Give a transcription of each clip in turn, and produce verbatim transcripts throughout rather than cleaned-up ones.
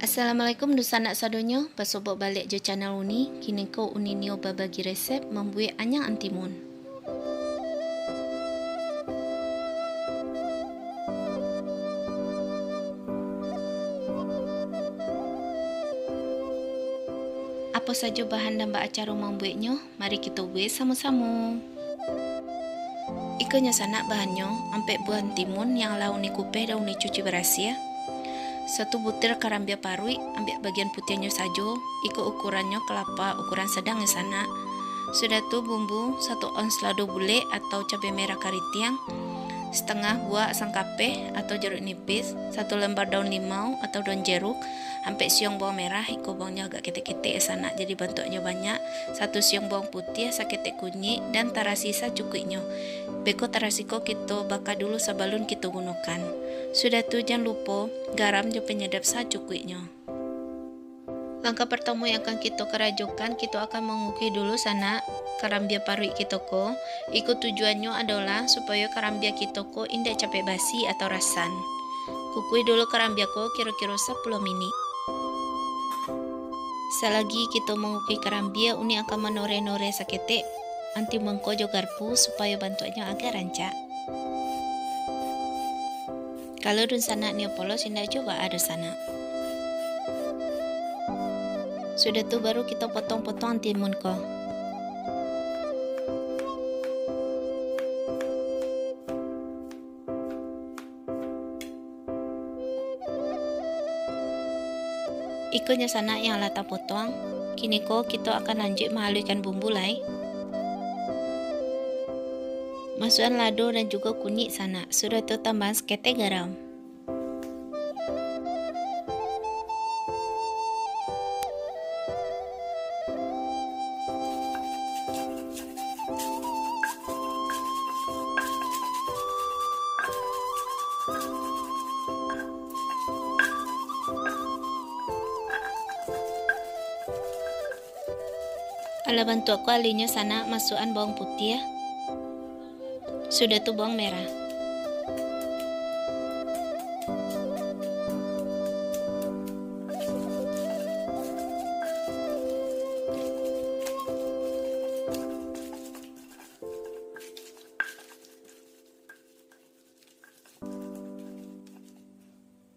Assalamualaikum dunsanak sadonyo, basobok baliak jo channel Uni. Kini ko Uni nio babagi resep mambuek anyang antimun. Apo sajo bahan dan baa caro mambueknyo? Mari kito buek samo-samo. Iko nyo sanak bahannyo, ampek buah timun yang lah Uni kupeh dan Uni cuci barasiah, satu butir karambia paruik, ambiak bagian putiahnyo sajo, iko ukurannyo kalapa ukuran sadang nyo sanak. Sudah tu bumbu, satu ons lado bulek atau cabe merah karitiang, satangah buah asam kapeh atau jeruk nipis, satu lembar daun limau atau daun jeruk, ampek siung bawang merah, iko bawangnyo agak ketek-ketek yo sanak, jadi bantuaknyo banyak, satu siung bawang putiah saketek kunyik, dan tarasi sacukuiknyo. Beko tarasi ko kito baka dulu sabalun kito gunokan. Sudah tu jan lupo garam jo panyadap sacukuiknyo. Langkah partamo yang akan kito karajokan, kito akan mangukuih dulu sanak karambia paruik kito ko. Iko tujuannyo adolah supayo karambia kito ko indak capek basi atau rasan. Kukuih dulu karambia ko kiro-kiro sapuluah minik. Salagi kito mangukuih karambia, Uni akan manoreh-noreh saketek antimun ko jo garpu supayo bantuaknyo agak rancak. Kalau dunsanak nio polos, indak juo baa dunsanak. Sudah tu baru kito potong-potong antimun ko. Iko nyo sanak yang lah tapotuang. Kini ko kito akan lanjuik mahaluihkan bumbu lai. Masuakan lado dan jugo kunyik sanak, sudah tu tambahan saketek garam. Alah bantuak ko aluihnyo sanak, masuakan bawang putiah, sudah tu bawang merah.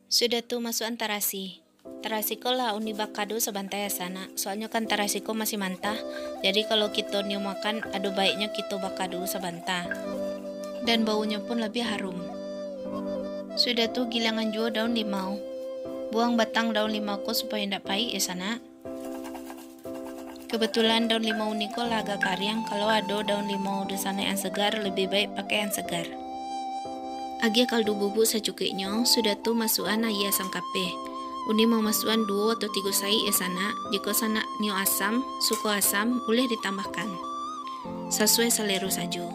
Sudah tu masuakan tarasi. Tarasi ko lah Uni bakado sabanta yo sanak, soalnyo kan tarasi ko masih mantah. Jadi kalau kito nio makan, ado baiknyo kito bakado sabanta. Dan baunyo pun labiah harum. Sudah tu gilangan juo daun limau. Buang batang daun limau ko supayo indak paik yo sanak. Kebetulan daun limau Uni ko lah agak kariang, kalau ado daun limau dunsanak yang segar, lebih baik pakai yang segar. Agiah kaldu bubuk sacukuiknyo, sudah tu masuakan aia asam kapeh. Uni mamasuakan duo atau tigo saik yo sanak, jikok sanak nio asam, suko asam, buliah ditambahkan. Sasuai salero sajo.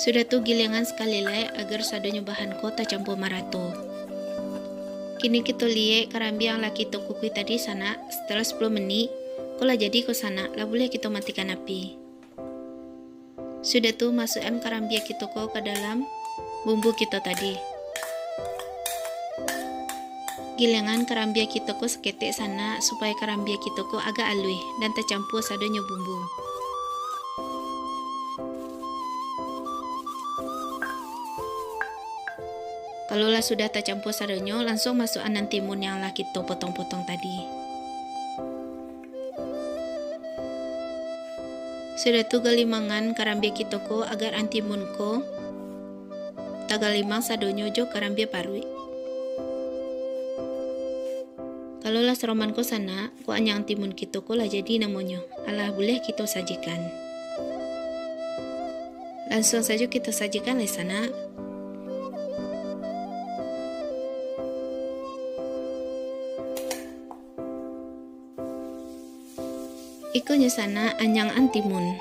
Sudah tu gilangan sakali lai agar sadonyo bahan ko tacampua marato. Kini kito liek karambia yang lah kito kukuih tadi sanak, setelah sapuluah menit, ko lah jadi ko sanak, lah buliah kito matikan api. Sudah tu masuakan karambia kito ko ka dalam bumbu kito tadi. Gilangan karambia kito ko saketek sanak, supayo karambia kito ko agak aluih dan tacampua sadonyo bumbu. Kalau lah sudah tacampua sadonyo, lansuang masuakan antimun yang lah kito potong-potong tadi. Sudah tu galimangan karambia kito ko agar antimun ko tagalimang sadonyo jo karambia paruik. Kalau lah saroman ko sanak, kuah anyang antimun kito ko lah jadi namonyo. Alah buliah kito sajikan. Lansuang sajo kito sajikan lai sanak. Iko nyo sanak anyang antimun.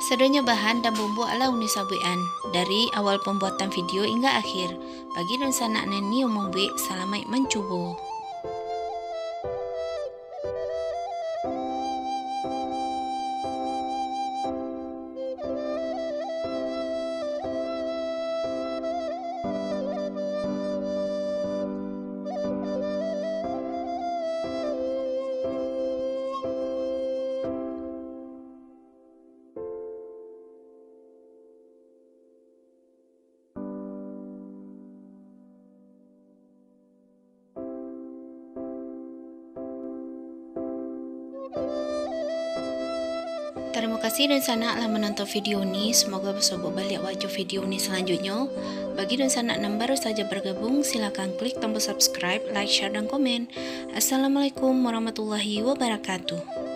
Sadonyo bahan dan bumbu alah Uni sabuikan, dari awal pambuatan video ingga akhir. Bagi dunsanak nan nio mambuek, salamaik mancubo. Kasih dunsanak lah manonton video ni, semoga basobok baliak wak jo video ni salanjutnyo. Bagi dunsanak nan baru saja bergabung, silakan klik tombol subscribe, like, share, dan komen. Assalamualaikum warahmatullahi wabarakatuh.